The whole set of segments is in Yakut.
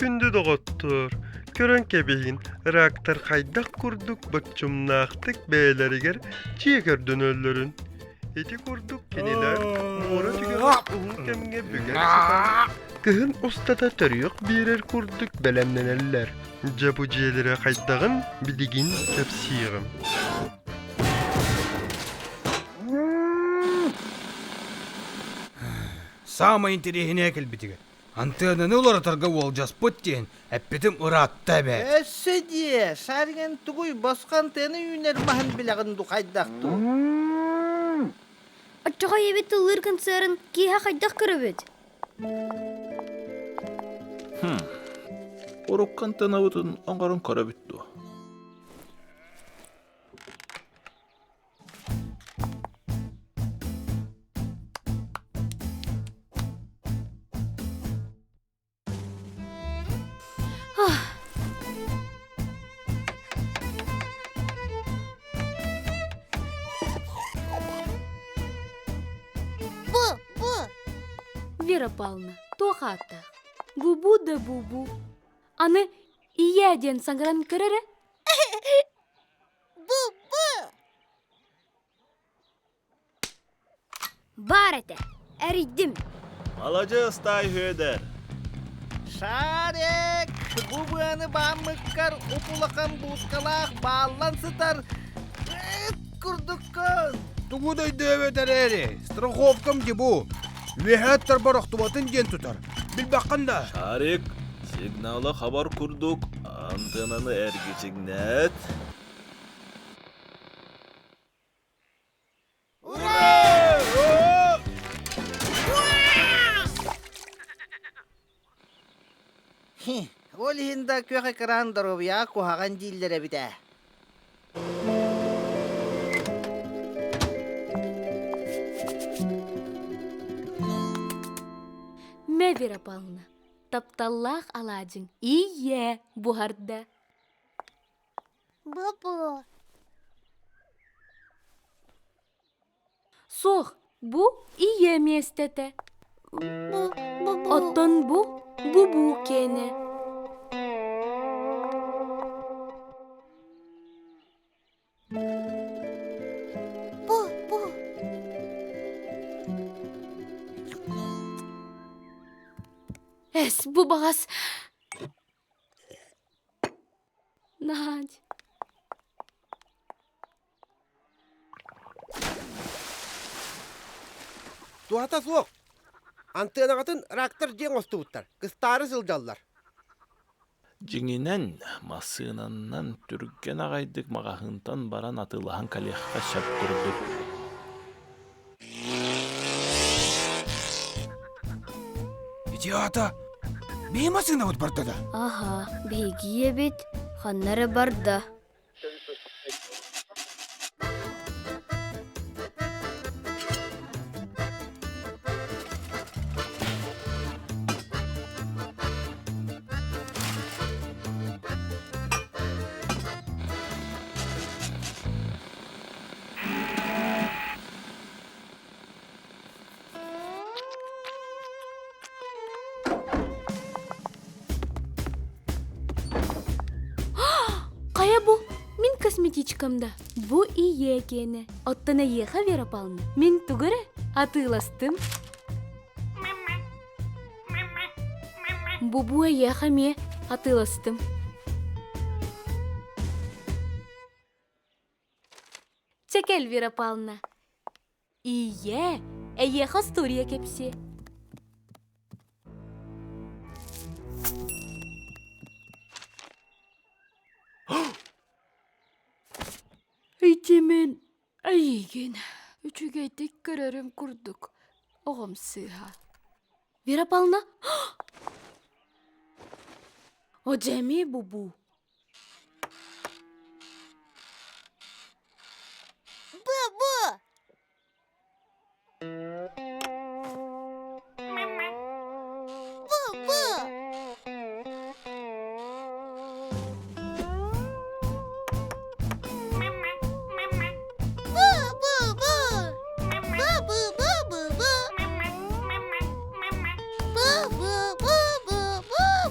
Күндү доҕоттоор, көрөн кэбиһин, рактар хайдах курдук боччумнаахтык бэйэлэригэр дьиэ көрдөнөллөрүн. Ити курдук кинилэр муора түгэҕэр уһун кэмҥэ бүгэн сытан, кыһын устата төрүөх биэрэр курдук бэлэмнэнэллэр. Дьэ бу дьиэлэрэ хайдаҕын билигин кэпсиэҕим. Саамай интэриэһинэйэ кэлбитигэр Антыананы уларытарга уолдьаспыт диэн эппитим ыраатта эбээт. Өссө диэ, Шариган тугуй босхо антыаны үүнэр маһын билэҕин дуу хайдах дуу? Оччоҕо ийэбит тыллыыр концерын киэһэ хайдах көрөбүт? Хм. Урукку антыанабытын оҥорон көрөбүт дуо? Бу, бу. Вера Павловна, туох ааттаах? Бубу да бубу. Аны ийээ диэн саҥаран көр эрэ. Бу-бу! Баар этэ, эрийдим. Маладьыас, таай Һүөдэр. Шарик, бу быаны бааммыккар уп-улахан буускалаах бааллан сытар ыт курдуккун. Тугу да өйдөөбөт эрээри, страховкам дии бу. Үөһээ аттарбар охтубатын диэн тутар. Билбэххин да. Шарик, сигналы хабар курдук антеннаны эргичиҥнэт. Ура! Ол иһин да күөх экран доруобуйаҕа куһаҕан дииллэр эбит ээ. Мэ Вера Павловна, тапталлаах алаадьыҥ ийээ буһарда. Бу-бу. Суох, бу ийэ миэстэтэ. Бу-бу. Оттон бу бу-бу киэнэ. Бу-бу. Эс, бу баҕас Надь. Туһата суох. Антыанаҕытын рактар дьиэ оҥостубуттар, кыстаары сылдьаллар. Дьиҥинэн, массыынанан түргэн аҕайдык маҕаһыынтан баран атыылаһан кэлиэххэ сөп курдук. Ити аата биһи массыынабыт барда да? Аха, биһиги ийэбит ханна эрэ барда. Хайа бу? Мин косметичкам да. Бу ийэ киэнэ. Оттон эйиэхэ, Вера Павловна, мин тугу эрэ атыыластым. Бу бу эйиэхэ эмиэ атыыластым. Чэ кэл, Вера Павловна. Ийээ, эйиэхэ остуоруйа кэпсиэ. Ити мин эйигин үчүгэйдик көрөрүм курдук оҕом сыыһа. Вера Павловна, Одьэми бубу. Бу-бу! Бу-бу!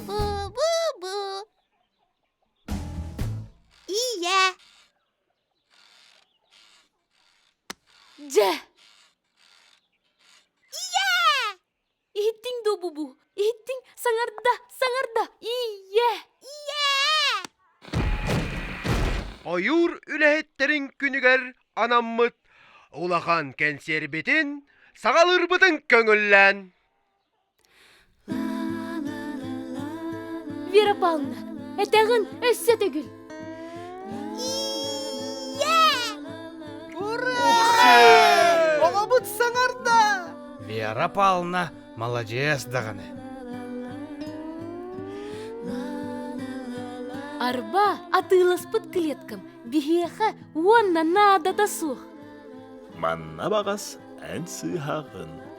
Бу-бу-бу! Дьэ! Иһиттиҥ дуо бу-бу? Иһиттиҥ? Саҥарда, саҥарда! Ийэ! Ойуур үлэһиттэрин күнүгэр анаммыт улахан кэнсиэрбитин саҕалыырбытын көҥүллээн. Вера Павловна, этэҕин өссө төгүл. Ура! Оҕобут саҥарда! Вера Павловна маладьыас даҕаны. Арба атыыласпыт клеткам биһиэхэ уонна наадата суох. Манна баҕас эн сыыһаҕын.